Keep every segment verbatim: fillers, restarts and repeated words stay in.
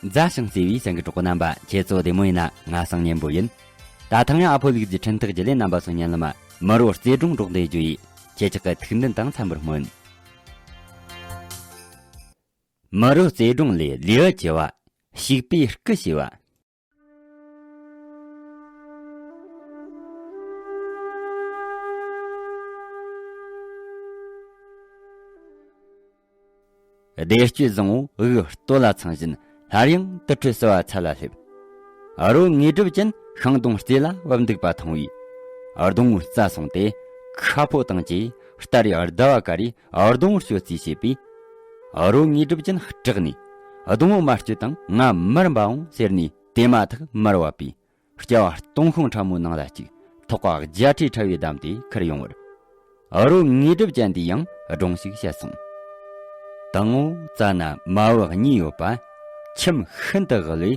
མཛའ་ཞིང་བརྩེ་བའི་སེམས་ཀྱི་གྲོགས་རྣམ་པ། ཁྱེད་ཚོ་བདེ་མོ་ཡིན་ན། ང་སང་ཉན་པོ་ཡིན། ད་ཐེངས་ཡང་ཨ་ཕོ་ལུག་རྫི་འཕྲིན་ཐག་བརྒྱུད་ལས་རྣམ་པ་ཚོ་ཉན་ལ་མ། མི་རོ་རྩེ་སྒྲུང་སྒྲོག་འདེད་རྒྱུ་ཡིས། ཁྱེད་ཅག་གི་ཐུགས་འདུན་དང་འཚམ་པར་སྨོན། མི་རོ་རྩེ་སྒྲུང་ལས། ལེའུ་བཅུ་བ། ཞིག་པའི་སྐུ་ཞེས་པ། བདེ་སྐྱིད་བཟང་བོ་དབུགས་སྟོད་ལ་འཚང་བཞིན། སླར་ཡང་དུར་ཁྲོད་བསིལ་བ་ཚལ་ལ་སླེབས། རོ་དངོས་གྲུབ་ཅན་ཤིང་སྡོང་རྩེ་ལ་བབས་འདུག་པ་མཐོང་བས། སྡོང་བོའི་རྩ་སྲུངས་ཏེ། ཁ་ཕོ་བཏང་རྗེས་སྟ་རེ་ཟླ་བ་ཀ་རེ་སྡོང་བོར་སྤྱོད་རྩིས་བྱས་པས། རོ་དངོས་གྲུབ་ཅན་སྐྲག་ནས། སྡོང་བོ་མ་སྤྱོད་དང་ང་མར་འབབ་འོང་ཟེར་ནས། དེ་མ་ཐག་མར་བབས་པས། སྐྱ་བ་སྟོང་ཤོང་ཕྲ་མོའི་ནང་ལ་བཅུག། ཐོག་ཁ་བརྒྱད་ཁྲིའི་ཕྲ་བས་བསྡམས་ཏེ་ཁུར་ཡོང་བར། རོ་དངོས་གྲུབ་ཅན་དེས་ཡང་སྒྲུང་ཞིག་བཤད་སོང་། དང་པོ་རྩ་ན་མ་བུ་གཉིས་ཡོད་པ། ཁྱིམ་ཤིན་ཏུ་དབུལ་བས།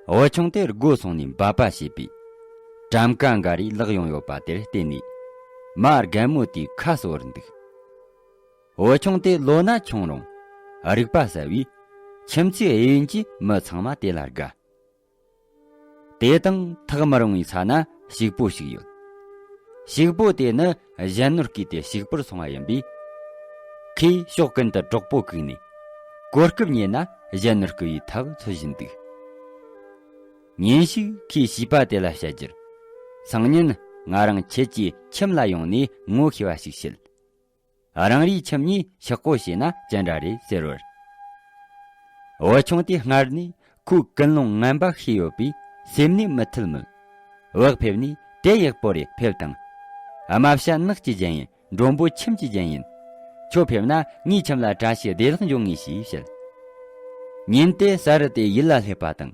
བུ་ཆུང་དེ་སྒོ་སོང་ནས་འབབ་པ་བྱས་པས། གྲམ་ཀ་འགའ་རེ་ལག་ཡོང་ཡོད་པ་དེར་བརྟེན་ནས། མ་རྒན་མོ་དེའི་ཁ་གསོ་བར་འདུག། བུ་ཆུང་དེ་ལོ་ན་ཆུང་རུང་། རིག་པ་གསལ་བས། ཁྱིམ་མཚེས་གཡས་གཡོན་གྱི་མི་ཚང་མ་དེ་ལ་དགའ། དེ་དང་ཐག་མི་རིང་བའི་ས་ན་ཕྱུག་པོ་ཞིག་ཡོད། ཕྱུག་པོ་དེ་ནི་གཞན་ནོར་བརྐུས་ཏེ་ཕྱུག་པོར་སོང་བ་ཡིན་པས། ཁོས་ཕྱོགས་ཀུན་ཏུ་གྲོགས་པོ་བཀུག་ནས། གོ་སྐབས་རྙེད་ན་གཞན་ནོར་བརྐུ་བའི་ཐབས་འཚོལ་བཞིན་འདུག། ཉིན་ཞིག་ཁོས་བྱིས་པ་དེ་ལ་བཤད་རྒྱུར། སང་ཉིན་ང་རང་ཁྱེད་ཀྱི་ཁྱིམ་ལ་ཡོང་ནས་ངོ་ཤེས་པ་ཞིག་བྱེད། རང་རེའི་ཁྱིམ་གཉིས་ཆག་སྒོ་བྱས་ན་ཅི་འདྲ་རེད་ཟེར་བར། བུ་ཆུང་དེས་སྔར་ནས་ཁོའི་ཀུན་སློང་ངན་པ་ཤེས་ཡོད་པས་སེམས་ནས་མི་ཐུལ་མོད། བག་ཕེབས་ནས་དེ་ཡག་པོ་རེད་ཕེབས་དང་། རྨ་བྱ་ནགས་ཀྱི་རྒྱན་ཡིན། མགྲོན་པོ་ཁྱིམ་གྱི་རྒྱན་ཡིན། ཁྱོད་ཕེབས་ན་ངའི་ཁྱིམ་ལ་བཀྲ་ཤིས་བདེ་ལེགས་འབྱུང་ངེས་ཞེས་བཤད། ཉིན་དེ་ས་རུ་དེ་ཡུལ་ལ་སླེབས་པ་དང་།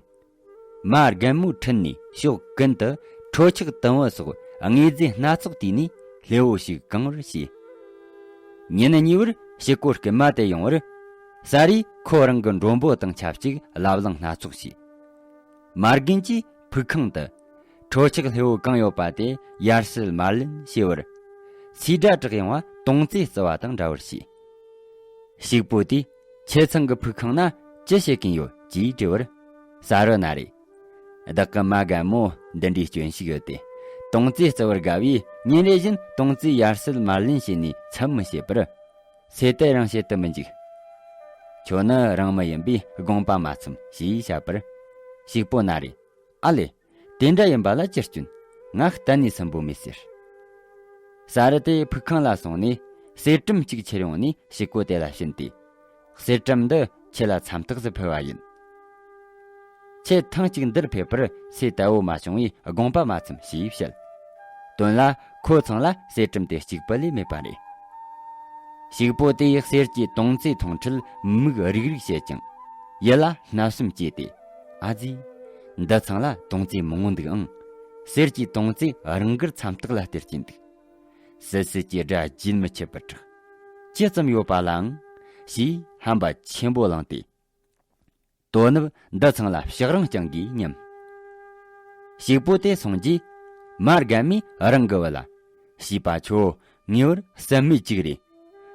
མ་རྒན་མོའི་འཕྲིན་ནས་ཕྱོགས་ཀུན་ཏུ་ཁྲོ་ཆག་དུམ་བུ་སོགས་དངོས་རྫས་སྣ་ཚོགས་བལྟས་ནས་སླེ་བོ་ཞིག་གང་བར་བྱས། ཉིན་གཉིས་པར་ཕྱུག་པོ་རྐུན་མ་དེ་ཡོང་བར། ས་རུས་ཁོ་རང་གི་མགྲོན་པོ་དང་ཆབས་ཅིག་ལབ་གླེང་སྣ་ཚོགས་བྱས། མ་རྒན་གྱིས་ཕུག་ཁང་དུ། ཁྲོ་ཆག་སླེ་བོ་གང་ཡོད་པ་དེ་ཡར་སེལ་མར་ལེན་བྱས་པར། སིལ་སྒྲ་གྲགས་ཡོང་བ་དོང་ཙེ་བརྩི་བ་དང་འདྲ་བར་བྱས། ཕྱུག་པོ་དེས་ཁྱེད་ཚང་གི་ཕུག་ཁང་ན་ཅི་བྱེད་ཀྱིན་ཡོད་ཅེས་དྲིས་པར། ས་རུ་ན་རེ། བདག་གི་མ་རྒན་མོ་འདི་འདྲའི་སྐྱོན་ཞིག་ཡོད་དེ། དོང་ཙེ་བརྩི་བར་དགའ་བས་ཉིན་རེ་བཞིན་དོང་ཙེ་ཡར་སེལ་མར་ལེན་བྱས་ནས་མཚམས་མི་བྱེད་པར། ཟས་དེ་རང་བྱེད་དུ་མི་འཇུག། ཁྱོད་ནི་རང་མི་ཡིན་པས་དགོངས་པ་མ་ཚོམས་ཞེས་བཤད་པར། ཕྱུག་པོ་ན་རེ། ཨ་ལེ། དེ་འདྲ་ཡིན་པ་ལ་ཅི་སྐྱོན། ང་གཏན་ནས་སུན་པོ་མེད་ཟེར། ས་རུ་དེ་ཕུག་ཁང་ལ་སོང་ནས་གསེར་ཀྲམ་གཅིག་ཁྱེར་ཡོང་ནས་ཕྱུག་པོ་དེ་ལ་བྱིན་ཏེ། གསེར་ཀྲམ་འདི་ཁྱེད་ལ་མཚམས་ཐག་ཏུ་ཕུལ་བ་ཡིན། ཁྱེད་ཐེངས་གཅིག་འདིར་ཕེབས་པར་ཟས་དལ་བོ་མ་བྱུང་བས་དགོངས་པ་མ་ཚོམས་ཞེས་བཤད། དོན་ལ་ཁོ་ཚང་ལ་གསེར་ཀྲམ་དེ་གཅིག་པུ་ལས་མེད་པ་རེད། ཕྱུག་པོ་དེས་གསེར་གྱི་དོང་ཙེ་མཐོང་འཕྲལ་མིག་རིག་རིག་བྱེད་ཀྱང་། ཡིད་ལ་བརྣབ་སེམས་སྐྱེས་ཏེ། ཨ་ཙི། འདི་ཚང་ལ་དོང་ཙེ་མང་བོ་འདུག་ཨང་། གསེར་གྱི་དོང་ཙེ་རང་དགར་མཚམས་ཐག་ལ་སྟེར་གྱིན་འདུག། སིལ་སིལ་གྱི་སྒྲ་རྒྱུན་མི་ཆད་པར་གྲགས། ཅི་ཙམ་ཡོད་པ་ལའང་། ཞེས་ཧམ་པ་ཆེན་པོ་བླངས་ཏེ། དོ་ནུབ་འདི་ཚང་ལ་ཕྱག་རིང་བརྐྱང་གིས་སྙམ། ཕྱུག་པོ་དེ་སོང་རྗེས། མ་རྒན་མོས་རང་གི་བུ་ལ། བྱིས་པ་ཁྱོད་ངེས་པར་བསམ་མེད་ཅིག་རེད།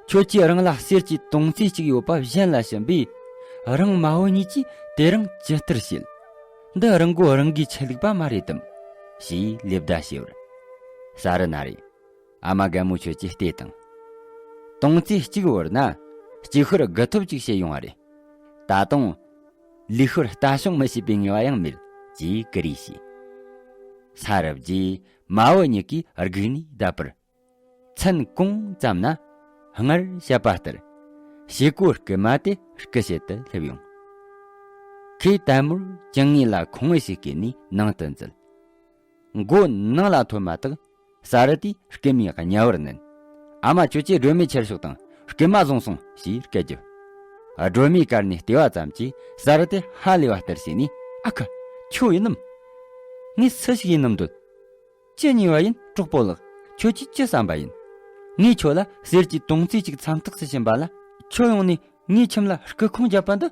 ཁྱོད་ཀྱིས་རང་ལ་གསེར་གྱི་དོང་ཙེ་གཅིག་ཡོད་པ་གཞན་ལ་བྱིན་པས། རང་མ་བུ་གཉིས་ཀྱིས་དེ་རིང་ཇི་ལྟར་བྱེད། འདི་རང་མགོ་རང་གིས་ཆད་ལུགས་པ་མ་རེད་དམ། ཞེས་ལེ་བདའ་བྱས་པར། ས་རུ་ན་རེ། ཨ་མ་རྒན་མོ་ཁྱོད་ཀྱིས་བལྟས་དང་། དོང་ཙེ་གཅིག་བོར་ན། གཅིག་ཤོར་དགུ་ཐོབ་ཅིག་བྱས་ཡོང་བ་རེད། ད་དུང་། ལུས་ཤོར་ལྟ་སྐྱོང་མི་བྱེད་པའི་ངེས་པ་ཡང་མེད། ཅེས་ཀུ་རེ་བྱས། ས་རུབ་རྗེས་མ་བུ་གཉིས་ཀྱིས་སྒུག་ནས་བསྡད་པར། མཚན་གང་ཙམ་ན། སྔར་བཤད་པ་ལྟར། བྱེད་སྒོ་རྐུན་མ་དེ་སྐུ་ཞབས་ཏུ་སླེབས་ཡོང་། ཁོས་དལ་མོར་ཅང་ངེས་ལ་ཁོང་ངེས་ཤིག་བསྐྱེད་ནས་ནང་དུ་འཛུལ། མགོ་ནང་ལ་ཐོན་མ་ཐག་ས་རུ་དེས་རྐུན་མའི་གཉའ་བར་མནན། ཨ་མ་ཁྱོད་ཀྱིས་སྒྲོལ་མའི་ཁྱེར་ཤོག་དང་། རྐུན་མ་བཟུང་སོང་ཞེས་སྐད་བརྒྱབ། སྒྲོལ་མའི་བཀལ་ནས་བལྟས་པ་ཙམ་གྱིས་ས་རུ་དེ་ཧ་ལས་པ་ལྟར་བྱས་ནས། ཨ་ཁ། ཁྱོད་ཡིན་ནམ། ངས་སུ་ཞིག་ཡིན་ནམ་འདོད། ཅི་ཉེས་པ་ཡིན། གྲོགས་པོ་ལགས། ཁྱོད་ཀྱིས་ཅི་བསམ་པ་ཡིན། ངས་ཁྱོད་ལ་གསེར་གྱི་དོང་ཙེ་གཅིག་མཚམས་ཐག་སུ་ཕྱིན་པ་ལ། ཁྱོད་ཡོང་ནས་ངའི་ཁྱིམ་ལ་རྐུ་ཁུངས་བརྒྱབ་པ་འདི།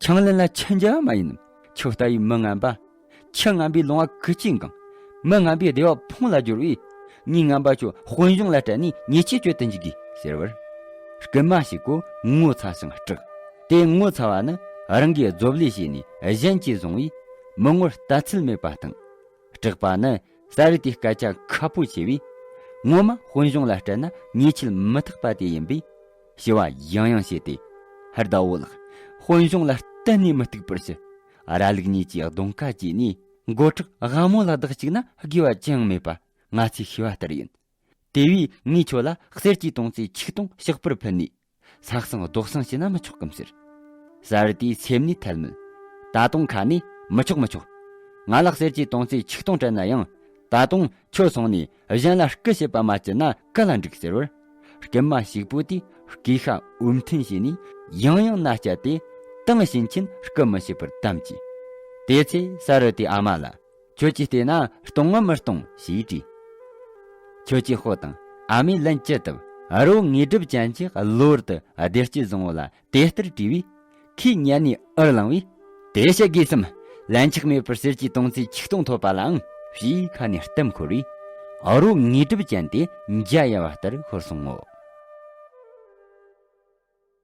ཁྱང་ལན་ལ་ཆུ་འཇལ་བ་མ་ཡིན་ནམ། ཁྱོད་ལྟ་བུའི་མི་ངན་པ། ཆུ་ངན་པའི་ལུང་བ་ཁུ་ཆུས་འགེངས། མི་ངན་པའི་བདེ་བ་ཕུང་ལ་སྦྱོར་བས། མྱི་ངན་པ་ཁྱོད་དཔོན་གཞུང་ལ་སྤྲད་ནས་ཉེས་ཆད་གཅོད་དུ་འཇུག་གིས་ཟེར་བར། རྐུན་མ་ཞིག་གོ་ངོ་ཚ་ཞིང་སྐྲག། དེ་ངོ་ཚ་བ་ནི་ རང་གིས་རྫོབ་ལས་བྱས་ནས་གཞན་གྱིས་བཟུང་བས་མི་ངོར་ལྟ་ཚུལ་མེད་པ་དང་། སྐྲག་པ་ནི་ས་རུ་ཏིའི་སྐད་ཆ་ཁ་པོ་ཆེ་བས། ངོ་མ་དཔོན་གཞུང་ལ་སྤྲད་ན་ཉེས་ཆད་མི་ཐེག་པ་དེ་ཡིན་པས། ཞུ་བ་ཡང་ཡང་བྱས་ཏེ། ཟླ་བོ་ལགས། དཔོན་གཞུང་ལ་གཏན་ནས་མི་གཏུག་པར་ཞུ། ར་ལུག་གཉིས་ཀྱིས་གདོང་ཁ་གྱེས་ནས། མགོ་ཁྲག་དབང་མོ་ལ་བདག་གཅིག་ན་དགོས་པ་ཅི་ཡང་མེད་པ་ང་ཚོས་ཤེས་པ་ལྟར་ཡིན། དེ་བས་ངས་ཁྱོད་ལ་གསེར་གྱི་དོང་ཙེ་ཆིག་སྟོང་ཕྱག་པར་ཕུལ་ནས། ས་གསང་རྡོ་གསང་བྱས་ན་མི་ཆོག་གམ་ཟེར། ས་རུ་ཏིའི་སེམས་ནས་ཐལ་མོད། ད་དུང་ཁ་ནས་མི་ཆོག་མི་ཆོག་ང་ལ་གསེར་གྱི་དོང་ཙེ་ཆིག་སྟོང་སྤྲད་ན་ཡང་། ད་དུང་ཁྱོད་སོང་ནས་གཞན་ལ་སྐུ་བྱེད་པ་མ་བྱེད་ན་ག་ལ་འགྲིག་ཟེར་བར། རྐུན་མ་ཞིག་པོ་དེས་སྐེ་ཤ་འུར་འཐེན་བྱས་ནས་ཡང་ཡང་མནའ་བསྐྱལ་ཏེ། དེང་ཕྱིན་ཆད་སྐུ་མི་བྱེད་པར་གདམས་ཀྱིས། དེ་ཚེ་ས་རུ་ཏིའི་ཨ་མ་ལ། ཁྱོད་ཀྱིས་བལྟས་ན་གཏོང་ངམ་མི་གཏོང་ཞེས་དྲིས། ཁྱོད་ཀྱིས་ཤོད་དང་། ཨ་མས་ལན་ཅི་བཏབ། རི་བོ་དངོས་གྲུབ་ཅན་གྱིས་གློ་བུར་དུ་བདེ་སྐྱིད་བཟང་བོ་ལ་དེ་ལྟར་དྲིས་པས། ཁོས་ཉན་ནས་འུར་ལངས་པས། དེ་བཤད་དགོས་སམ། ལན་ཆགས་མེད་པར་གསེར་གྱི་དོང་ཙེ་ཆིག་སྟོང་ཐོབ་པ་ལའང་ཞེས་ཁ་ནས་གཏམ་ཁོལ་བས། རི་བོ་དངོས་གྲུབ་ཅན་དེ་འཇའ་ཡལ་བ་ལྟར་ཤོར་སོང་ངོ་།